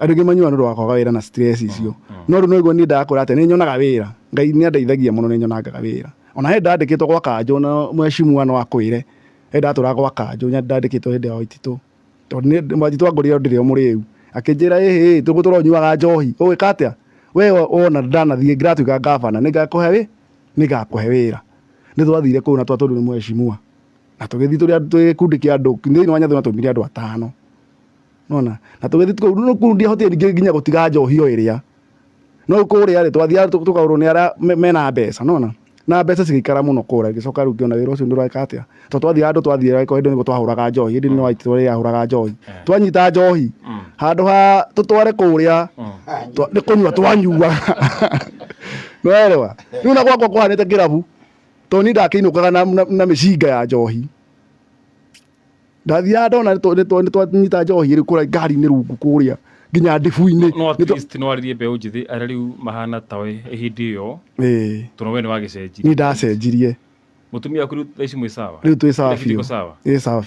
Andũ aingĩ manyuaga nĩ ũndũ wa kwaga wĩra na stress icio. No rĩu no igua niĩ ndakũra atĩa, nĩ nyonaga wĩra. Ngai nĩ andeithagia mũno, nĩ nyonangaga wĩra. Ona he ndandĩkĩtwo gwa kanjũ, na mheshimiwa no akwĩre, he ndatũraga gwa kanjũ, ndandĩkĩtwo hĩndĩ ya Waititũ. Tondũ nĩ Waititũ angorire ndĩrĩ o mũrĩu. Akĩnjĩra, ĩhĩ, tũgũtũra ũnyuaga njohi, ũgwĩka atĩa? We wona ndanathiĩ ngĩratuĩka ngabana, nĩ ngakũhe wĩ, nĩ ngakũhe wĩra. Nĩ twathire kũu na twatũrirwo nĩ mheshimiwa. Na tũgĩthiĩ tũrĩ twĩ gĩkundi kĩa andũ, thĩinĩ wa Nyathuna twaumire andũ atano. Nona na tũgĩthiĩ kũu, rĩu kũu ndiahotire ningĩ nginya gũtiga njohi o ĩrĩa. No rĩu kũrĩa rĩ, twathiaga tũkagũrwo nĩ arĩa mena mbeca, nona na mbeca cigĩikara mũno kũrĩa, ngĩcoka rĩu ngĩona wĩra ũcio nĩ ũreka atĩa, tondũ twathiaga andũ twathiaga hĩndĩ nĩguo twahũraga njohi, hĩndĩ nĩ waitũ ĩrĩa yahũraga njohi. Twanyita njohi, handũ ha tũtware kũrĩa, nĩ kũnyua twanyuaga. Nĩwaelewa? Rĩu na gwakwa kũhanĩte kĩrabu, tondũ niĩ ndakĩinũkaga na mĩcinga ya njohi. Ndathiaga ndona nĩ twanyita njohi rĩu kũrĩa ngari-inĩ rungu kũrĩa nginya ndibu-inĩ. No at least no arĩrie mbeũ njĩthĩ arĩa rĩu mahana tawe hĩndĩ ĩyo, tondũ we nĩ wagĩcenjirie. Niĩ ndacenjirie. Mũtumia waku rĩu thaa ici mwĩ sawa? Rĩu twĩ sawa Kila kitu biũ. iko sawa? Ĩ sawa.